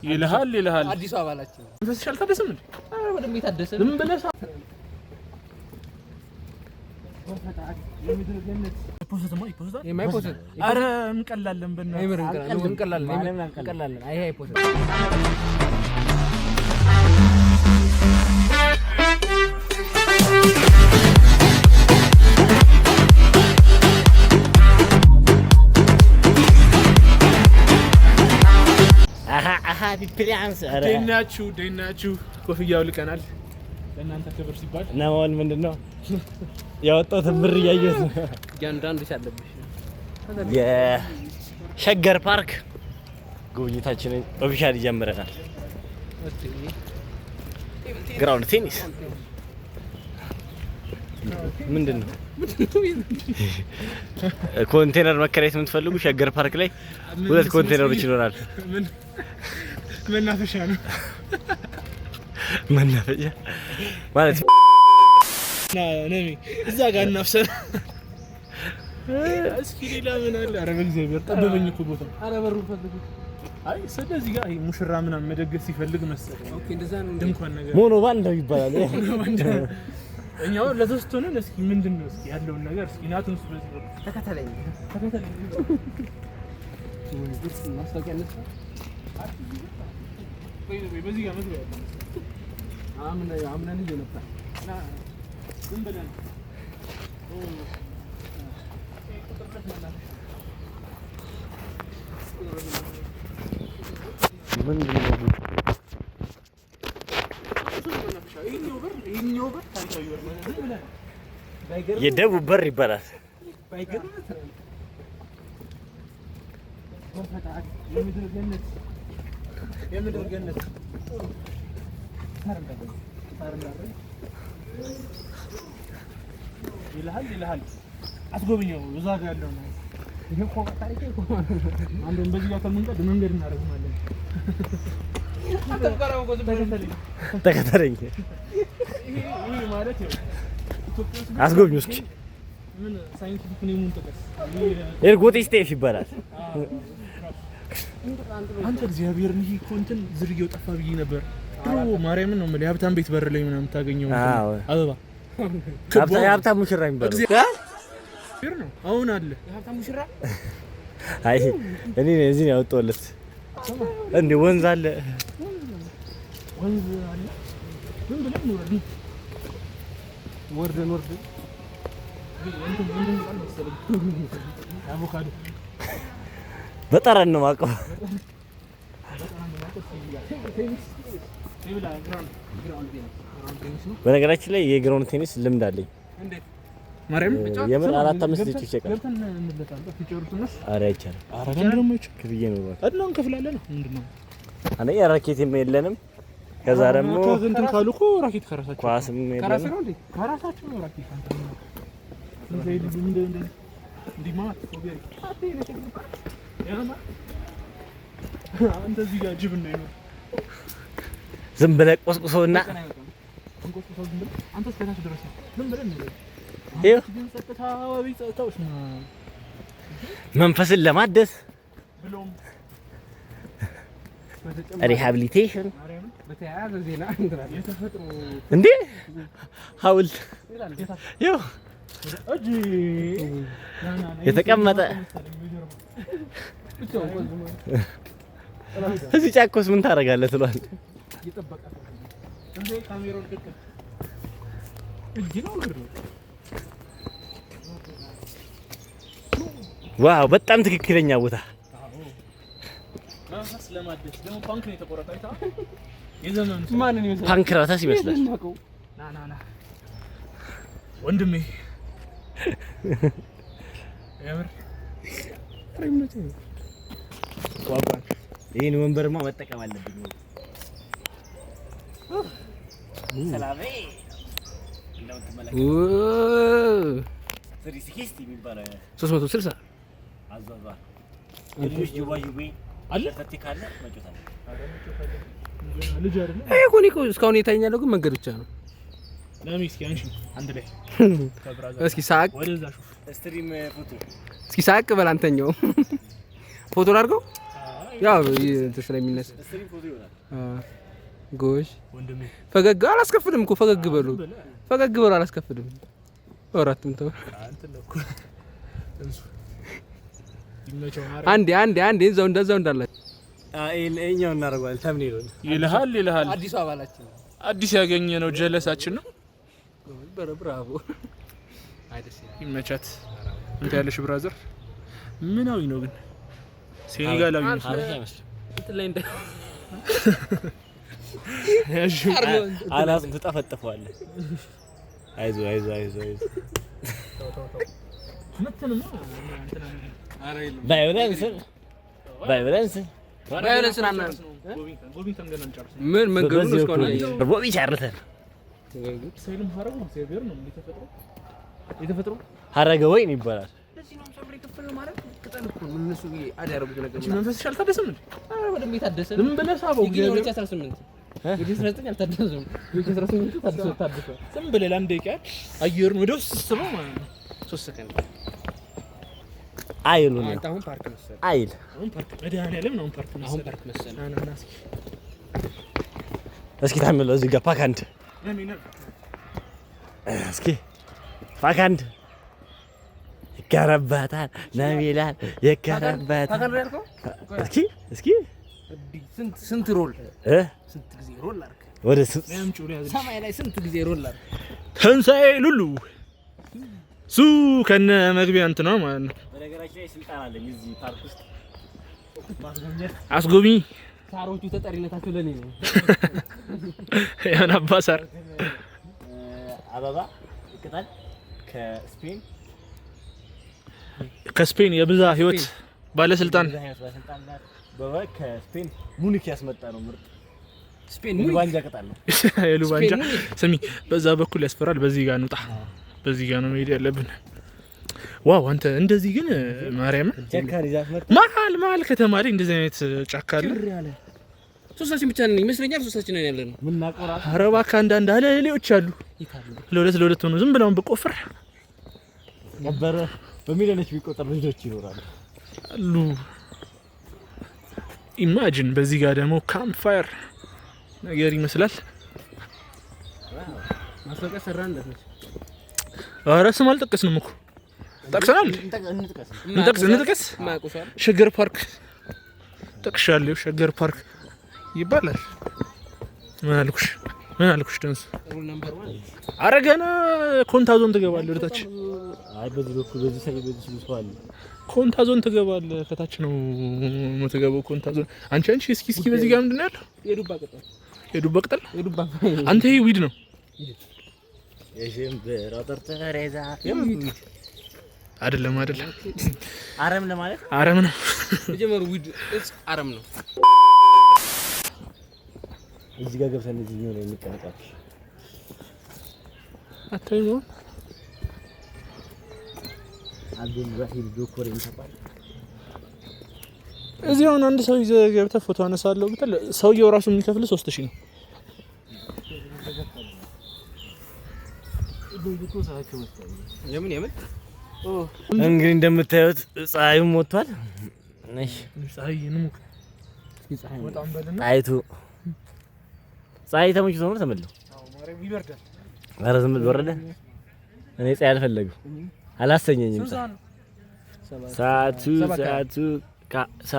ይልሃል ይልሃል። አዲሱ አባላችን መንፈስሽ አልታደሰም እንዴ? ኧረ በደንብ የታደሰ ዝም ብለህ የማይፖስት ኧረ እንቀላለን፣ በእናትህ። አይምር እንቀላለን እንቀላለን። አይ አይፖስት። ደህና ናችሁ? ደህና ናችሁ? ኮፍያው ልቀናል ለእናንተ ክብር ሲባል። እና አሁን ምንድን ነው ያወጣሁትን ብር እያየሁት ነው። እያንዳንዱ አለብሽ። የሸገር ፓርክ ጉብኝታችንን officially ጀምረናል። Ground tennis ምንድን ነው? ኮንቴነር መከራየት የምትፈልጉ ሸገር ፓርክ ላይ ሁለት ኮንቴነሮች ይኖራል። መናፈሻ ነው። መናፈሻ ማለት እዛ ጋር እናፍሰን። እስኪ ሌላ ምን አለ? ኧረ በእግዚአብሔር ጠበበኝ እኮ ቦታው። ኧረ በሩን ፈልጉት። አይ ስለዚህ ጋር ሙሽራ ምናምን መደገስ ሲፈልግ መሰለኝ። Okay፣ እንደዛ ነው። ድንኳን ነገር ሞኖ ባንድ ነው ይባላል። እኛው ለሶስት ሆነን እስኪ ምንድን ነው እስኪ ያለውን ነገር እስኪ ናቱን እሱ በዚህ በኩል ተከተለኝ ተከተለኝ። ማስታወቂያ እንስራ። በዚህ ጋር መግቢያ ያለ መሰለኝ። አምነን ይዤ ነበር። ዝም ብለን ምንድን ነው? የደቡብ በር ይባላል። ይልሃል ይልሃል። አስጎብኘው እዛ ጋር ያለው ነው። ይሄ እኮ ታሪክ እኮ አንዱን በዚህ ጋር ከምንቀድ መንገድ እናደርግማለን። ተከተለኝ፣ ይሄ ማለት ያው ኢትዮጵያ ውስጥ አስጎብኙ እስኪ። ምን scientific name ኡን ጥቀስ። ኤርጎቴ ስቴፍ ይባላል። አንተ እግዚአብሔርን ይሄ እኮ እንትን ዝርያው ጠፋ ብዬ ነበር ድሮ። ማርያምን ነው የምልህ የሀብታም ቤት በር ላይ ምናምን የምታገኘው እንትን አዎ። አበባ የሀብታም ሙሽራ የሚባለው እግዚአብሔር ነው። አሁን አለ የሀብታም ሙሽራ። አይ እኔ እዚህ ነው ያወጣሁለት። እንዴ ወንዝ አለ። ወንዝ አለ። ዝም ብለን እንውረድ። ወርደን ወርደን እንትን እንትን ቃል መሰለኝ አቮካዶ። በጠረን ነው የማውቀው። በነገራችን ላይ የ ground tennis ልምድ አለኝ። እንዴት? ማርያም የምር አራት አምስት ልጆች ይጨቃል። ገብተን እንለጣለን። ሲጨርሱ እነሱ ኧረ አይቻልም። ኧረ ለምንድን ነው የማይቻለው? ክፍያ ነው እባክህ። እና እንከፍላለን ነው ምንድን ነው? አንደኛ ራኬትም የለንም። ከዛ ደግሞ እንትን ካሉ እኮ ራኬት ከራሳቸው ኳስም ከራስህ የለንም። ነው እንዴ? ከራሳቸው ነው ራኬት። አንተ አንተ እዚህ ጋር ጅብ እንዳይኖር ዝም ብለህ ቆስቁሶና እንቆስቁሰው ዝም ብለህ አንተ እስከ ታች ድረስ ነው። ዝም ብለህ እንሂድ። ይኸው ግን ጸጥታው አቤት ጸጥታው መንፈስን ለማደስ ብሎም Rehabilitation። ማርያምን በተያያዘ ዜና እንትን አለ። የተፈጥሮ እንዴ ሐውልት ይኸው እጅ የተቀመጠ እዚህ ጫካ ውስጥ ምን ታደርጋለህ ትሏል። እየጠበቀ እንዴ ካሜራውን ቅቅል እጅ ነው እግር ነው። Wow በጣም ትክክለኛ ቦታ። መንፈስ ለማደስ ደግሞ punk ነው የተቆረጠው አይተኸዋል? የዘመኑ ሰው። ማንን ይመስላል? ፓንክራታስ ይመስላል። የምናውቀው ና ና ና ወንድሜ የምር ይህን ወንበርማ መጠቀም አለብኝ። ሰላሜ 360 የሚባለው አይነት 360 አዟዟር የልጆች ጅዋጅዌ አለ ፈቴ ካለ መጮት አለ። ልጅ አይደለ ይሄ እኮ እኔ እኮ እስካሁን የታየኛለው ግን መንገድ ብቻ ነው። ለሚ እስኪ አንሺ አንድ ላይ ከ brother እስኪ ሳቅ ወደዛ ሹፍ Stream ፎቶ እስኪ ሳቅ በል አንተኛው ፎቶ ላድርገው። አይ ያው እንትን ስለሚነሳ ጎሽ ፈገግ አላስከፍልም እኮ ፈገግ በሉ ፈገግ በሉ አላስከፍልም። አራትም ተው አንዴ አንዴ አንዴ እዛው እንደዛው እንዳላችሁ ይኸኛው እናደርገዋለን። Thumbnail ኡን ይልሃል ይልሃል። አዲሱ አባላችን አዲስ ያገኘ ነው ጀለሳችን ነው። Bravo ይመቻት። እንት ያለሽ brother ምናዊ ነው ግን ሴኔጋላዊ ይመስላል። አናቱን ትጠፈጥፈዋለህ። አይዞህ አይዞህ አይዞህ አይዞህ። Violence violence Violence ምን መንገዱን እስካሁን ቦቢ ቻርልተን ሀረገ ወይን ይባላል። መንፈስሽ አልታደሰም እንዴ? ዝም ብለህ ሳበው። ዝም ብለህ ለአንድ ደቂቃ አየሩን ወደ ውስጥ ስበው ማለት ነው። 3 ሰከንድ አይሉ ነው አሁን ፓርክ መሰለህ። አይል አሁን ፓርክ መድኃኒዓለም ነው። አሁን ፓርክ መሰለህ። አሁን ፓርክ መሰለህ። ና ና ና እስኪ እስኪ ታምለው እዚህ ጋር ፓክ አንድ እስኪ ፓክ አንድ ይከረባታል ነቢላል ይከረባታል። እስኪ እስኪ ስንት roll ስንት ጊዜ roll አድርግ ወደ ሰማይ ላይ ስንት ጊዜ roll አድርግ። ትንሣኤ ሉሉ ሱ ከነ መግቢያ እንትን ነው ማለት ነው። በነገራችን ላይ ስልጣን አለኝ እዚህ ፓርክ ውስጥ አስጎብኚ ሳሮቹ ተጠሪነታቸው ለኔ ነው። ያን አባ ሳር አበባ ቅጠል ከስፔን ከስፔን የብዝሃ ህይወት ባለስልጣን ከስፔን ሙኒክ ያስመጣ ነው። ምርጥ ስፔን የሉባንጃ ቅጠል ነው። የሉባንጃ ስሚ፣ በዛ በኩል ያስፈራል። በዚህ ጋር እንውጣ። በዚህ ጋር ነው መሄድ ያለብን። Wow አንተ እንደዚህ ግን ማርያምን መሀል መሀል ከተማ ላይ እንደዚህ አይነት ጫካ አለ። ሶስታችን ብቻ ነን ይመስለኛል። ሶስታችን ነን ያለነው። ኧረ እባክህ አንዳንድ አለሌዎች አሉ። ለሁለት ለሁለት ሆኖ ዝም ብለውን ብቆፍር ነበረ በሚሊዮኖች የሚቆጠሩ ልጆች ይኖራሉ አሉ። Imagine በዚህ ጋር ደግሞ campfire ነገር ይመስላል። ማስታወቂያ ሰራ እንደት ኧረ ስም አልጠቀስንም እኮ ጠቅሰናል። እንጥቀስ እንጥቀስ። ሸገር ፓርክ ጠቅሻለሁ። ሸገር ፓርክ ይባላል። ምን አልኩሽ? ምን አልኩሽ? ደንሱ ኧረ ገና ኮንታ ዞን ትገባለህ ወደታች። አይ በዚህ በኩል በዚህ side በዚህ ሰው አለ። ኮንታ ዞን ትገባለህ። ከታች ነው የምትገባው። ኮንታ ዞን አንቺ አንቺ እስኪ እስኪ በዚህ ጋር ምንድን ነው ያለው? የዱባ ቅጠል የዱባ ቅጠል የዱባ አንተ ይሄ weed ነው። አይደለም አይደለም፣ አረም ለማለት አረም ነው። መጀመሩ weed እጽ አረም ነው። እዚህ ጋር ገብተን እዚህ ነው የሚቀመጣው። አታይም? አብዱል ራሂም ዶኮር ይባላል። እዚህ አሁን አንድ ሰው ይዘህ ገብተህ ፎቶ አነሳለሁ ብትል ሰውየው ራሱ የሚከፍልህ 3000 ነው። የምን የምን እንግዲህ እንደምታዩት ፀሐዩም ወጥቷል። እሺ ፀሐይ እንሙቅ። ጣይቱ ፀሐይ ተመችቶ ነው ተመለው። ኧረ ዝም ብል ወረደ። እኔ ፀሐይ አልፈለግም፣ አላሰኘኝም። ፀሐይ ሰዓቱ ሰዓቱ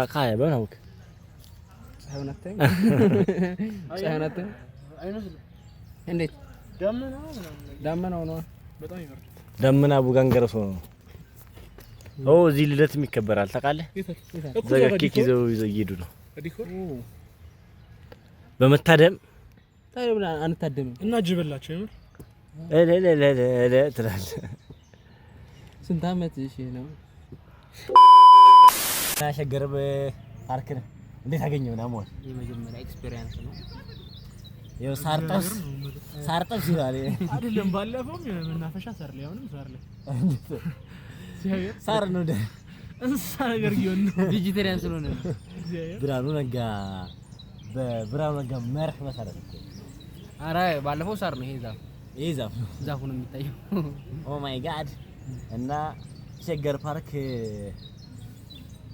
ከሀያ በምን አወቅ? ፀሐዩን አታይም? እንዴት ዳመናው ነው። ደመና ቡጋንገረሶ ነው። ኦ እዚህ ልደትም ይከበራል ታውቃለህ። እዛ ጋር ኬክ ይዘው ይዘው እየሄዱ ነው በመታደም ታዲያ ብላ አንታደምም እና ጅበላቸው የምር እለለለለ ትላለህ። ስንት ዓመት እሺ ነው? ሸገር ፓርክን እንዴት አገኘው? ናሞን የመጀመሪያ experience ነው። ይኸው ሳርጠብስ ሳርጠብስ ይላል አይደለም። ባለፈውም መናፈሻ ሳር ላይ አሁንም ሳር ላይ ሳር ነው እንስሳ ነገር ጊዮን ነው። Vegetarian ስለሆነ ነው። ብርሃኑ ነጋ በብርሃኑ ነጋ መርህ መሰረት እኮ ኧረ ባለፈው ሳር ነው። ይሄ ዛፍ ይሄ ዛፍ ነው። ዛፉ ነው የሚታየው። Oh my God። እና ሸገር ፓርክ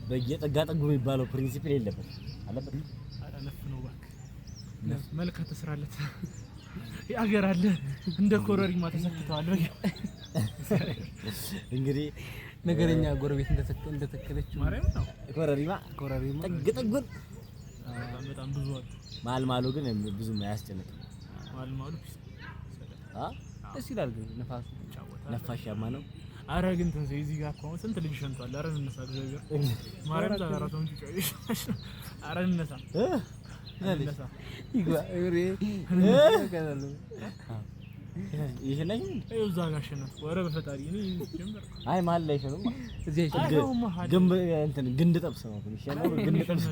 በየጠጋ ጠጉ የሚባለው principle የለበት አለበት። ኧረ ነፍ ነው እባክህ፣ መልካ ተስራለት የአገር አለ እንደ ኮረሪማ ተሰክተዋል። እንግዲህ ነገረኛ ጎረቤት እንደተከለችው ማርያም ነው ኮረሪማ ኮረሪማ ጥግ ጥጉን በጣም በጣም ብዙ አሉ። መሀል መሀሉ ግን ብዙም አያስጨንቅም። መሀል መሀሉ አ ደስ ይላል ግን ነፋሱ ይጫወታል። ነፋሻማ ነው። አረ ግን ትንሣኤ እዚህ ጋር እኮ አሁን ስንት ልጅ ሸንቷል። አረ እንነሳ፣ እግዚአብሔር ማርያም ታራራቱ እንጂ ጮይ። አረ እንነሳ፣ እንነሳ። ይግባ እግሬ ይሄ ላይ ይኸው እዛ ጋር ሸናት። ኧረ በፈጣሪ እኔ ጀመር አይ መሀል ላይ ሸኑማ እዚህ አይሸንም። ግንብ እንትን ግንድ ጠብስ ነው የሚሸነው። ግንድ ጠብስ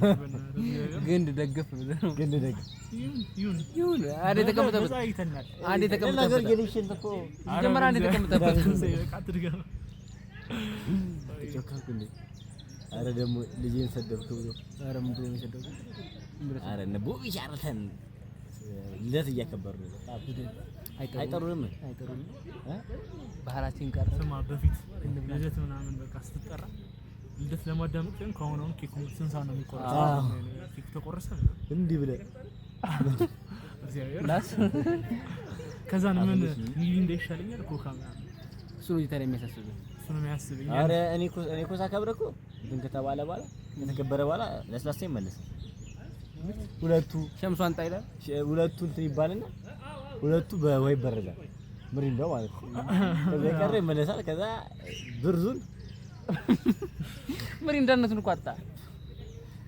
ግንድ ደገፍ ብለህ ነው። ግንድ ደገፍ ይሁን ይሁን ይሁን አንዴ ተቀምጠበት፣ በዛ አይተናል። አንዴ ነገር ተቀምጠበት፣ የልሽን እኮ ሲጀመር አንዴ ተቀምጠበት። ትንሣኤ በቃ አትድገም። ጮካልኩ እንዴ? አረ ደግሞ ልጄን ሰደብክ ብሎ ኧረ ምንድን ነው የሰደብኩት? አረ እነ ቦቢ ሻርተን ልደት እያከበሩ ነው። አይጠሩንም አይጠሩንም። ባህላችን ቀረ። ስማ በፊት ልደት ምናምን በቃ ስትጠራ ልደት ለማዳመቅ ሳይሆን ከአሁን አሁን ኬኩ ስንት ሰዓት ነው የሚቆረሰው? ኬኩ ተቆረሰ እንዲህ ብለህ እግዚአብሔር ላስ ከዛን ምን ሚሪንዳ ይሻለኛል ኮካ ምናምን እሱ ነው ታዲያ የሚያሳስብህ። እሱ ነው የሚያስበኝ። አረ እኔ እኮ እኔ እኮ ሳከብር እኮ እንትን ከተባለ በኋላ ከተከበረ በኋላ ለስላሳ ይመለሳል። ሁለቱ ሸምሷን ጣይላ ሁለቱ እንትን ይባልና ሁለቱ በውሃ ይበረዛል። ምሪንዳው ማለት ነው። ከዛ የቀረ ይመለሳል። ከዛ ብርዙን ምሪንዳነቱን እኮ አጣ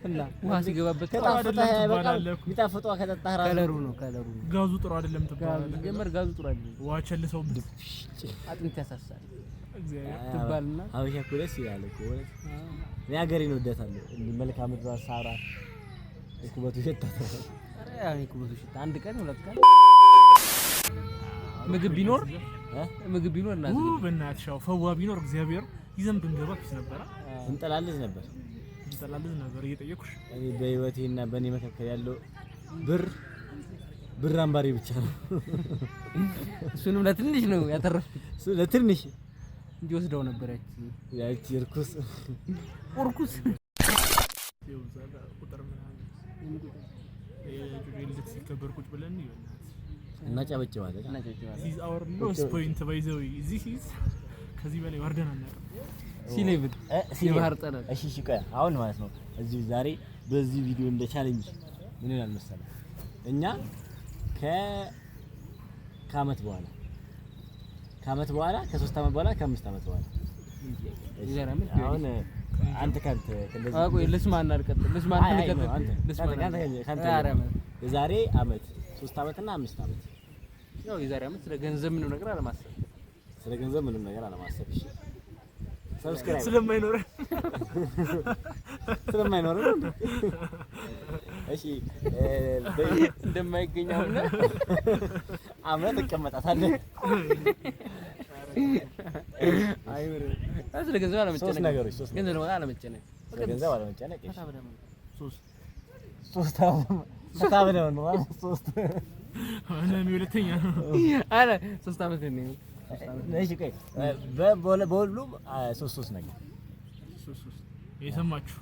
እና ውሃ ሲገባበት ከጣፈጠ በቃ ትባላለህ እኮ። የሚጣፍጠው ከጠጣህ ራሱ ከለሩ ነው ከለሩ ነው። ጋዙ ጥሩ አይደለም ትባላለህ። ሲጀመር ጋዙ ጥሩ አይደለም፣ ውሃ ቸልሰውበት አጥንት ያሳሳል እግዚአብሔር ትባልና ሀበሻ እኮ ደስ ይላል እኮ እውነት። እኔ ሀገሬን እወዳታለሁ። እንዲህ መልክዓ ምድሯ ሳራ ኩበቱ ይሸታታል። ኧረ ያኔ ኩበቱ ሽታ አንድ ቀን ሁለት ቀን ምግብ ቢኖር ምግብ ቢኖር እና በእናትሽ ያው ፈዋ ቢኖር እግዚአብሔር ይዘን ብንገባ peace ነበረ። እንጠላልዝ ነበር እንጠላልዝ ነበር እየጠየኩሽ። እኔ በህይወቴና በእኔ መካከል ያለው ብር ብር አምባሪ ብቻ ነው። እሱንም ለትንሽ ነው ያተረፍኩት። እሱ ለትንሽ እንዲወስደው ነበር ያቺ ያቺ እርኩስ እርኩስ ይኸው እዛ ጋር ቁጥር ምናምን የጩጬ ልደት ሲከበር ቁጭ ብለን ይበናት እናጨበጭባለን። this our lowest point by the way this is ከዚህ በላይ ወርደን አናውቅም። sea level የባህር ጠለል። እሺ እሺ፣ ቆይ አሁን ማለት ነው እዚህ ዛሬ በዚህ ቪዲዮ እንደ challenge ምን ይላል መሰለህ፣ እኛ ከአመት በኋላ ከአመት በኋላ ከሶስት አመት በኋላ ከአምስት አመት በኋላ የዛሬ ዓመት አሁን አንተ ካንተ ከእንደዚህ አቆይ ልስማና ልቀጥል ልስማና አይ፣ አይ፣ ልቀጥል ነው፣ አንተ ልስማና ካንተ ካንተ የዛሬ ዓመት የዛሬ አመት 3 አመት እና 5 አመት ያው የዛሬ ዓመት ስለ ገንዘብ ምንም ነገር አለማሰብ ስለ ገንዘብ ምንም ነገር አለማሰብ። እሺ subscribe ስለማይኖር ስለማይኖር ነው እንዴ? እሺ እንደማይገኝ አምነህ አምነህ ትቀመጣታለህ። አይ ስለ ገንዘብ አለመጨነቅ ሶስት ነገሮች ሶስት ገንዘብ አለመጨነቅ ስለ ገንዘብ አለመጨነቅ። እሺ ሶስት ሶስት ፈታ ብለህ ነው ማለት ሶስት እኔ ሁለተኛ ነው። አረ 3 አመት ነው። እሺ ቆይ በሁሉም ሶስት ሶስት ነገር ሶስት ሶስት የሰማችሁ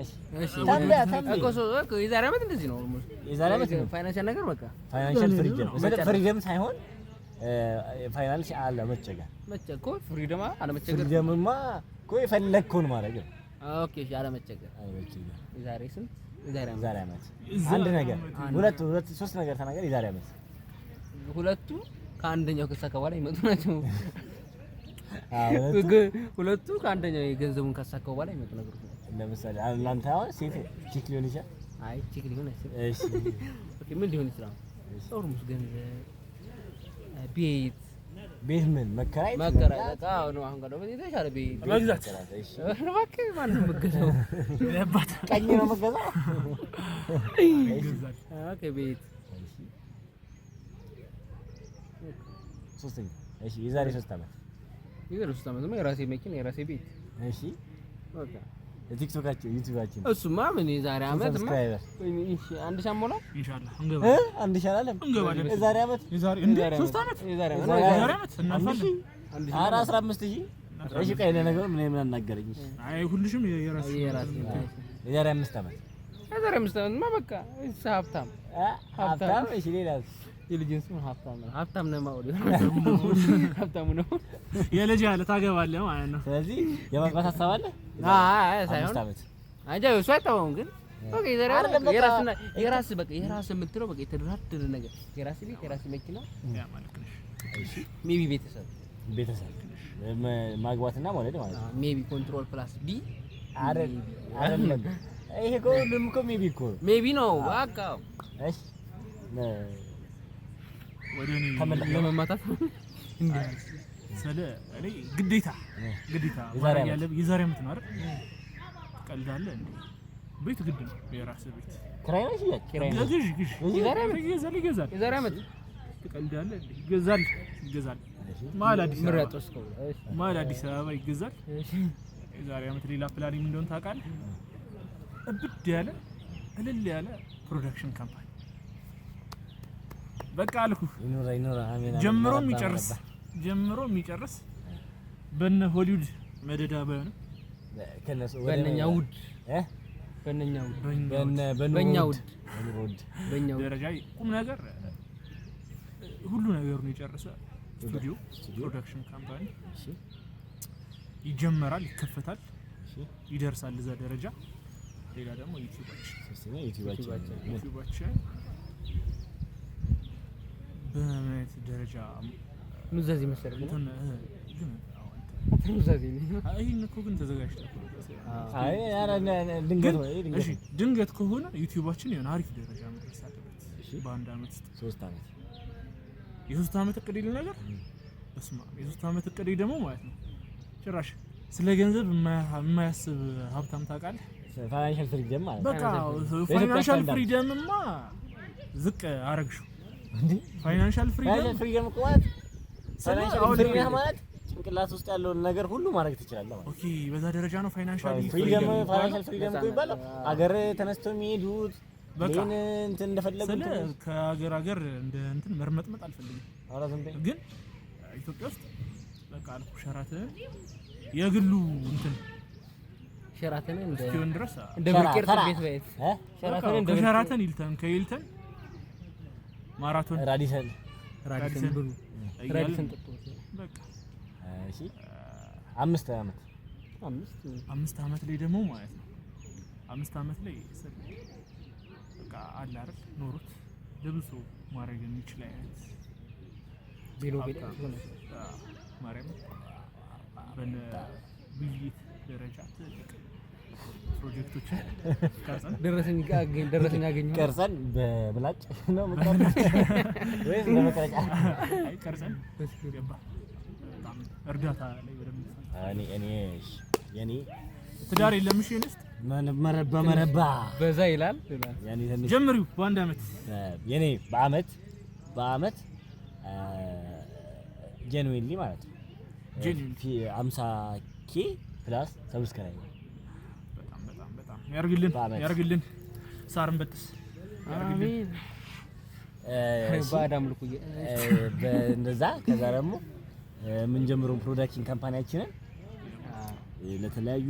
እሺ እሺ ታምቢ እኮ እኮ የዛሬ አመት እንደዚህ ነው። almost የዛሬ አመት ነው financial ነገር በቃ financial freedom freedom ሳይሆን financial አለመቸገር መቸገር እኮ freedom አለመቸገር freedom ማ እኮ የፈለግከውን ማድረግ ነው። okay እሺ አለመቸገር አለመቸገር የዛሬ ስንት የዛሬ አመት የዛሬ አመት አንድ ነገር ሁለት ሁለት ሶስት ነገር ተናገር። የዛሬ አመት ሁለቱ ከአንደኛው ከሳካ በኋላ ይመጡ ናቸው። ሁለቱ ከአንደኛው የገንዘቡን ካሳካው በኋላ ይመጡ ነገሮች ናቸው። ለምሳሌ አንተ አሁን ሴት chick ሊሆን ይችላል። አይ chick ሊሆን አይችልም። እሺ okay ምን ሊሆን ይችላል? almost ገንዘብ፣ ቤት ቤት ምን መከራየት መከራየት በቃ ነው። አሁን ጋር ደግሞ የተሻለ ቤት መግዛት እሺ እባክህ ማነው የምገዛው? ያባት ቀኝ ነው መገዛው። ይገዛል። okay ቤት እሺ ሶስተኛ እሺ የዛሬ 3 አመት የዛሬ 3 አመት የራሴ መኪና የራሴ ቤት። እሺ በቃ ቲክቶካችን ዩቲዩባችን እሱማ ምን የዛሬ አመት ማ subscriber አንድ ሺህ አሞላ ኢንሻአላህ እንገባለን። አንድ ሺህ አላለም እንገባለን። የዛሬ አመት የዛሬ እንዴ 3 አመት የዛሬ አመት የዛሬ አመት እናልፋለን። አንድ ሺህ ኧረ 15,000 እሺ ቆይ ለነገሩ ምን ምን አናገረኝ? አይ ሁልሽም የራስሽ የዛሬ 5 ዓመት የዛሬ 5 ዓመት ማ በቃ እሱ ሀብታም ሀብታም። እሺ ሌላ የልጅን ስም ሀብታም ነው። ሀብታም ነው ማውሪ ሀብታሙ ነው የልጅ አለ ታገባለህ ማለት ነው። ስለዚህ የማግባት ሀሳብ አለ? አይ ሳይሆን አንጃ እሱ አይታወቅም ግን okay የዛሬ የራስና የራስ በቃ የራስ የምትለው በቃ የተደራደረ ነገር የራስ ቤት የራስ መኪና ያ ማለት ነው። እሺ maybe ቤተሰብ ቤተሰብ ማግባትና መውለድ ማለት ነው። maybe control plus B አይደለም። ይሄ እኮ ሁሉም እኮ maybe እኮ maybe ነው በቃ። እሺ ወደ እኔ ለመማታት እንዴ ስለ እኔ ግዴታ ግዴታ ማድረግ ያለብህ የዛሬ ዓመት ነው አይደል? ትቀልዳለህ እንዴ? ቤት ግድ ነው። የራስህ ቤት ኪራይ ነው ሽያጭ ኪራይ ነው። ግዥ ግዥ የዛሬ ዓመት ይገዛል ይገዛል። የዛሬ ዓመት ትቀልዳለህ እንዴ? ይገዛል ይገዛል። መሀል አዲስ አበባ መሀል አዲስ አበባ ይገዛል። የዛሬ ዓመት ሌላ ፕላን ምን እንደሆነ ታውቃለህ? እብድ ያለ እልል ያለ production company በቃ አልኩህ። ጀምሮ የሚጨርስ ጀምሮ የሚጨርስ በነ ሆሊውድ መደዳ ባይሆንም በእነኛ ውድ በእነኛ ውድ በእኛ ውድ በእኛ ደረጃ ቁም ነገር ሁሉ ነገሩን የጨረሰ ስቱዲዮ production company ይጀመራል፣ ይከፈታል፣ ይደርሳል እዛ ደረጃ። ሌላ ደግሞ ዩቲዩባችን በምን ደረጃ ኑዛዜ መሰለኝ ግን ኑዛዜ ነው። ይሄን እኮ ግን ተዘጋጅተህ አይ ኧረ ድንገት ነው። እሺ ድንገት ከሆነ ዩቲዩባችን የሆነ አሪፍ ደረጃ መድረስ አለበት። በአንድ አመት ውስጥ 3 ዓመት የሶስት አመት እቅድ ይል ነገር በስመ አብ የሶስት አመት እቅድ ደግሞ ማለት ነው ጭራሽ ስለ ገንዘብ የማያስብ ሀብታም ታውቃለህ? financial freedom ማለት በቃ financial freedom ማ ዝቅ አረግሽው። financial freedom freedom እኮ ማለት financial freedom ማለት ጭንቅላት ውስጥ ያለውን ነገር ሁሉ ማድረግ ትችላለህ ማለት። okay በዛ ደረጃ ነው financial freedom። financial freedom እኮ ይባላል አገር ተነስቶ የሚሄዱት በቃ እንትን እንደፈለጉ ስለ ከሀገር ሀገር እንደ እንትን መርመጥመጥ አልፈልግም። ኧረ ዝም በይ። ግን ኢትዮጵያ ውስጥ በቃ አልኩህ ሸራተን የግሉ እንትን ሸራተን እንደ እስኪሆን ድረስ እንደ ብርቄር ቤት ቤት ሸራተን እንደ ሸራተን ሂልተን ከሂልተን ማራቶን ራዲሰን ራዲሰን ብሉ ራዲሰን ጠጡ በቃ እሺ 5 ዓመት 5 ዓመት ላይ ደግሞ ማለት ነው 5 ዓመት ላይ በቃ አለ አይደል ኖሮት ለብሶ ማድረግ የሚችል አይነት ቢሎ ቤት ሆነ ማርያም በነ ቢሊት ደረጃ ትልቅ ፕሮጀክቶችን ቀርጸን ደረሰኝ አገኘሁ ቀርጸን በምላጭ ነው የምትቀርጸው ወይስ በመቅረጫ? አይ ቀርጸን ገባ በጣም እርዳታ ላይ በደንብ እኔ የኔ ትዳር የለም። እሺ እንስት መረባ መረባ በዛ ይላል የኔ ትንሽ ጀምሪው በአንድ አመት የኔ በአመት genuinely ማለት ነው genuinely 50K plus subscribe በጣም በጣም በጣም ያርግልን ያርግልን። ሳርን በጥስ ያርግልን። ባዳም ልኩ እንደዛ። ከዛ ደግሞ የምንጀምረውን production company ያችንን ለተለያዩ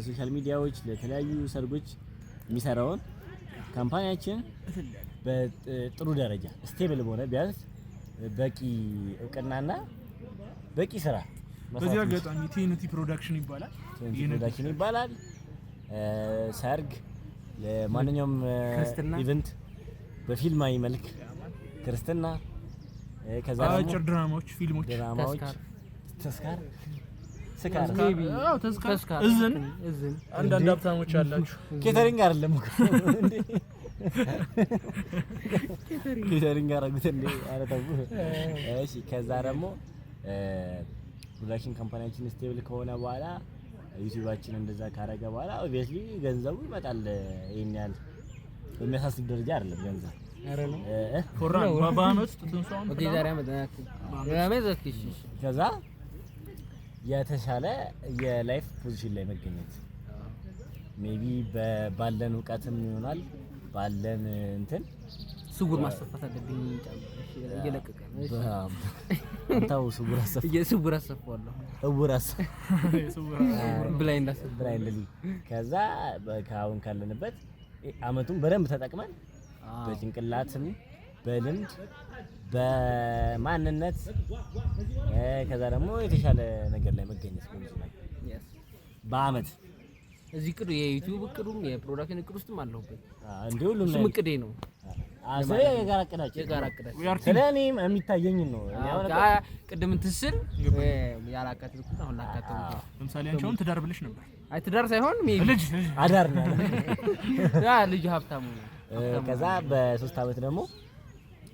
social media ዎች ለተለያዩ ሰርጎች የሚሰራውን company ያችን በጥሩ ደረጃ stable በሆነ ቢያንስ በቂ እውቅናና በቂ ስራ በዚህ አጋጣሚ ቲኤንቲ production ይባላል። ቲኤንቲ production ይባላል። ሰርግ፣ ለማንኛውም event በፊልማዊ መልክ ክርስትና፣ ከዛ ደግሞ አጭር ድራማዎች፣ ፊልሞች፣ ድራማዎች፣ ተስካር ስካር፣ አዎ ተስካር፣ እዝን አንዳንድ ሀብታሞች አላችሁ። catering አይደለም እኮ እንዴ catering አደረጉት እንዴ? ኧረ ተው። እሺ ከዛ ደግሞ production company ያችን stable ከሆነ በኋላ ዩቲዩባችን እንደዛ ካረገ በኋላ obviously ገንዘቡ ይመጣል። ይሄን ያህል በሚያሳስብ ደረጃ አይደለም ገንዘብ። ከዛ የተሻለ የ life position ላይ መገኘት maybe ባለን እውቀትም ይሆናል ባለን እንትን ስውር ማሰፋት አለብኝ። ጫማ እየለቀቀ ነው። እሺ ታው ስውር አሰፋ ስውር አሰፋዋለሁ። እውር አሰፋ blind አሰፋ blind። ከዛ አሁን ካለንበት አመቱን በደንብ ተጠቅመን በጭንቅላትም በልምድ በማንነት ከዛ ደግሞ የተሻለ ነገር ላይ መገኘት ነው። በአመት እዚህ እቅዱ የ YouTube እቅዱም የ production እቅድ ውስጥም አለሁበት። እንዴ ሁሉም እሱም እቅዴ ነው። ስለ የጋራ እቅዳችን የጋራ እቅዳችን ስለ እኔም የሚታየኝን ነው። ቅድም እንትን ስል ያላካተትኩት አሁን ላካተትኩት። ለምሳሌ አንቺ አሁን ትዳር ብለሽ ነበር። አይ ትዳር ሳይሆን ልጅ አዳር ነው ያ ልጅ ሀብታሙ ነው። ከዛ በ3 አመት ደግሞ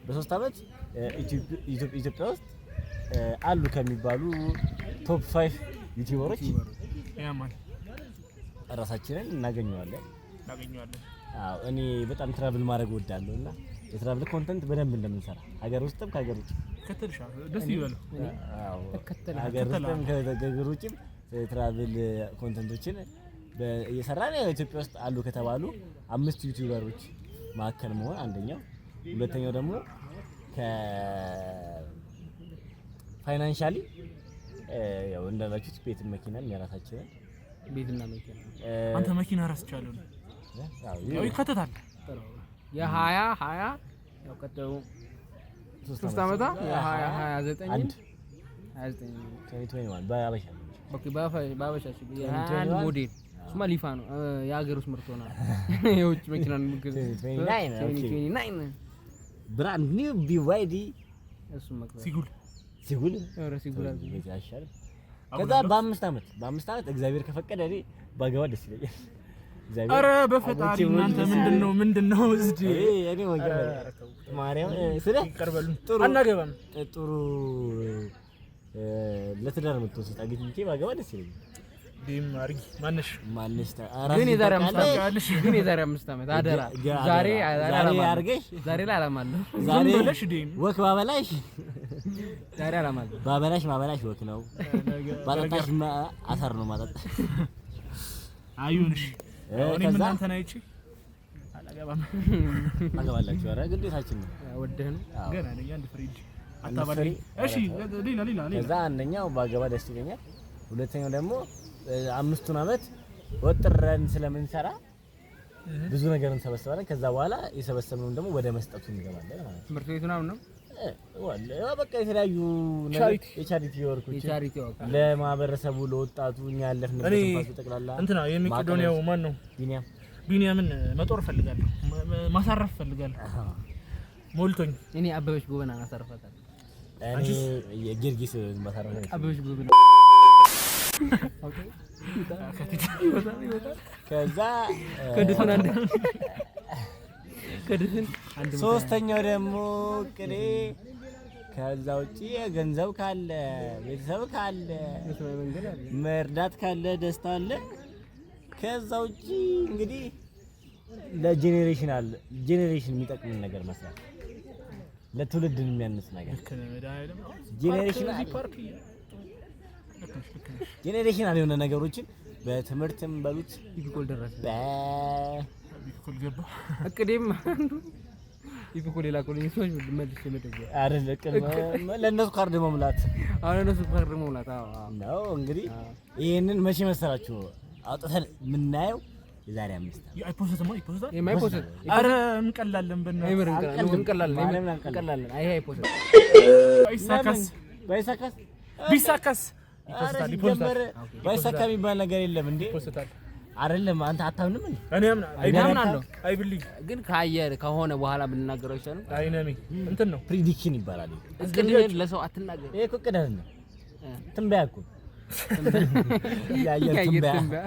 በ3 አመት ኢትዮጵያ ውስጥ አሉ ከሚባሉ top 5 YouTuber ኦች ራሳችንን እናገኘዋለን። አዎ እኔ በጣም travel ማድረግ እወዳለሁ እና የ travel content በደንብ እንደምንሰራ ሀገር ውስጥም ከሀገር ውጭ ደስ ይበለው። አዎ ሀገር ውስጥም ከሀገር ውጭም travel content ኦችን እየሰራን ኢትዮጵያ ውስጥ አሉ ከተባሉ 5 YouTuber ኦች መካከል መሆን አንደኛው፣ ሁለተኛው ደግሞ ከ financially ያው እንዳላችሁት ቤት መኪናም የራሳችንን ቤትና መኪና። አንተ መኪና ራስቻለሁ ነው ያው ይከተታል። የ20 20 ያው ቀጣዩ 3 አመታ የ20 29 29 በአበሻ okay፣ በአበሻ የ21 ሞዴል እሱማ ሊፋ ነው የሀገር ውስጥ ምርት ሆና የውጭ መኪና ነው የምገዛው። 2029 brand new BYD እሱም መግዛት ሲጉል ሲጉል ኧረ ሲጉል አይሻልም? ከዛ በአምስት አመት እግዚአብሔር ከፈቀደ እኔ ባገባ ደስ ይለኛል። ኧረ በፈጣሪ እናንተ ምንድነው እዚህ እኔ ማርያም ስለ ጥሩ አናገባም። ጥሩ ለትዳር የምትወስድ ሴት አግኝቼ ባገባ ደስ ይለኛል። ዲም አርጊ ማነሽ ግን የዛሬ 5 አመት አደራ ዛሬ አርገሽ ዛሬ ላይ አላማለሁ። ዛሬ walk ባበላሽ ዛሬ አላማለሁ። ባበላሽ ማበላሽ walk ነው፣ ባጠጣሽ አሰር ነው ማጠጣሽ። አዩንሽ እኔም እናንተን አይቼ አላገባም። አገባላችሁ። ኧረ ግዴታችን ነው። ወደህ ነው ገና ነኝ። አንድ ፍሪጅ አታባለኝ። እሺ ሌላ ሌላ ሌላ ከዛ አንደኛው ባገባ ደስ ይለኛል። ሁለተኛው ደግሞ 5 አመት ወጥረን ስለምንሰራ ብዙ ነገር እንሰበስባለን። ከዛ በኋላ የሰበሰብነውን ደግሞ ወደ መስጠቱ እንገባለን ማለት ነው። ትምህርት ቤት ምናምን ነው በቃ የተለያዩ የ charity work ኦች ለማህበረሰቡ፣ ለወጣቱ እኛ ያለፍንበት ፋሱ ጠቅላላ እንትና የሚቄዶንያው ማን ነው ቢኒያምን መጦር እፈልጋለሁ፣ ማሳረፍ እፈልጋለሁ። ሞልቶኝ እኔ አበበች ጎበና አሳርፋታለሁ። እኔ የጊዮርጊስ ማሳረፍ አበበች ጎበና ከዛ ሶስተኛው ደግሞ ቅዴ ከዛ ውጪ ገንዘብ ካለ ቤተሰብ ካለ መርዳት ካለ ደስታ አለ። ከዛ ውጪ እንግዲህ ለ generation አለ generation የሚጠቅምን ነገር መስራት ለትውልድ የሚያንጽ ነገር generation አለ የሆነ ነገሮችን በትምህርትም በሉት ኢፒኮል ደረሰ ኢፒኮል ገባ እቅዴም አንዱ ኢፒኮል የላኩልኝ ሰዎች መልሼ መደወል አይደል እቅድ ለእነሱ ካርድ መሙላት አሁን ለእነሱ ካርድ መሙላት አዎ ነው እንግዲህ ይሄንን መቼ መሰላችሁ አውጥተን የምናየው የዛሬ 5 ዓመት አይፖስትማ ይፖስታል የማይፖስት ኧረ እንቀላለን በእናትህ እንቀላለን አይ አይፖስት ባይሳካስ ባይሳካስ ቢሳካስ ይፖስታል ይፖስታል ባይሳካ የሚባል ነገር የለም እንዴ ይፖስታል አይደለም አንተ አታምንም እንዴ እኔ አምናለሁ I believe ግን ከአየር ከሆነ በኋላ ብንናገረው አይሻልም አይነሚ እንትን ነው prediction ይባላል እቅድህን ለሰው አትናገር ይሄ እኮ እቅድ አይደለም ትንበያ እኮ የአየር ትንበያ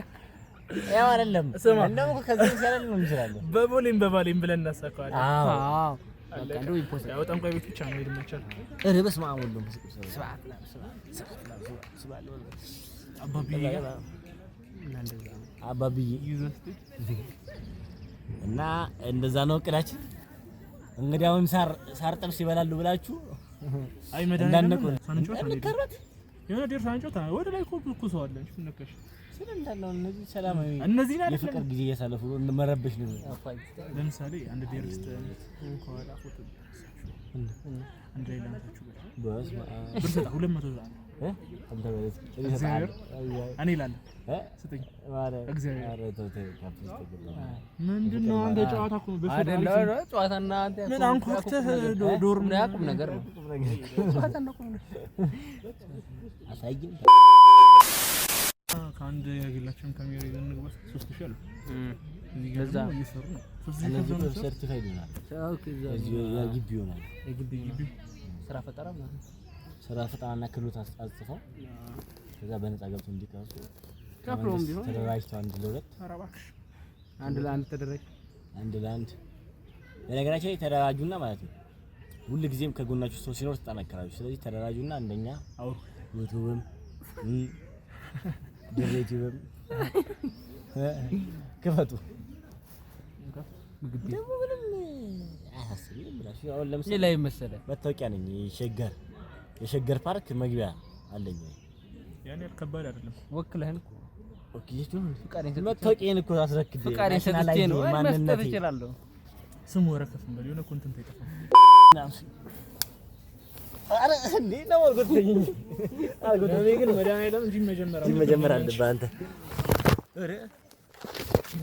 ያው አይደለም እንደውም እኮ ከዚህ ይሻላል ነው እንችላለን በቦሌም በባሌም ብለን እናሳካዋለን አዎ በቃ እንደው ይፖስት ያው ጠንቋይ ቤት ብቻ ነው መሄድ የማይቻለው ኧረ በስመ አብ ወወልድ ወመንፈስ ቅዱስ አባብዬ እና እንደዛ ነው እቅዳችን። እንግዲህ አሁን ሳር ጥብስ ይበላሉ ብላችሁ አይ መድኃኒዓለም የሆነ ዴር ሳንጮት ወደ ላይ እኮ ሰው አለ። አንቺ ምን ነካሽ? ስለ እንዳለው እነዚህ ሰላማዊ እነዚህ የፍቅር ጊዜ እያሳለፉ ነው። መረበሽ ነው። ለምሳሌ አንድ ብሔር ውስጥ ከኋላ ፎቶ አንድ ላይ ላንሳችሁ ብር ሰጣ 200 እኔ እላለሁ ስጠኝ። እግዚአብሔር ምንድን ነው አንተ ጨዋታ እኮ ነው። ጨዋታና አንተ ምን አንኳኩተህ ዶርም ቁም ነገር ነው። ጨዋታና ቁም ነገር አሳይም ከአንድ የግላችን ካሜራ ይዘን እንግባ። 3000 አሉ እዚህ ጋር እየሰሩ ነው። 3000 certified ይሆናል። የግቢ ይሆናል። የግቢ ስራ ፈጠራ ማለት ነው። ስራ ፈጠራና ክህሎት አጽፈው ከዛ በነፃ ገብተው እንዲቀርጹ ከፍሎም ቢሆን ተደራጅተው አንድ ለሁለት አንድ ለአንድ ተደራጅ አንድ ለአንድ በነገራችን ላይ ተደራጁና ማለት ነው። ሁል ጊዜም ከጎናችሁ ሰው ሲኖር ትጠናከራችሁ። ስለዚህ ተደራጁና አንደኛ አውሩ ዩቲዩብም ድሬ ዩቲዩብም ክፈቱ። ደግሞ ምንም አያሳስብም ብላችሁ አሁን ለምሳሌ ላይ መሰለህ መታወቂያ ነኝ የሸገር ፓርክ መግቢያ አለኝ። ያን ያህል ከባድ አይደለም። ወክለህን እኮ መታወቂያዬን እኮ አስረክቤ ፍቃዴን ሰጥቼ ነው መስጠት እችላለሁ። ስሙ ወረከፍ እንበል የሆነ content አይጠፋም። ኧረ እንዴ ነው አልጎተተኝ አልጎተተኝ ግን መድኃኒዓለም እንጂ መጀመር አለብህ አንተ። ኧረ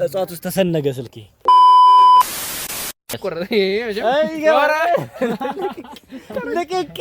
እጽዋት ውስጥ ተሰነገ ስልኬ። ልቅቅ።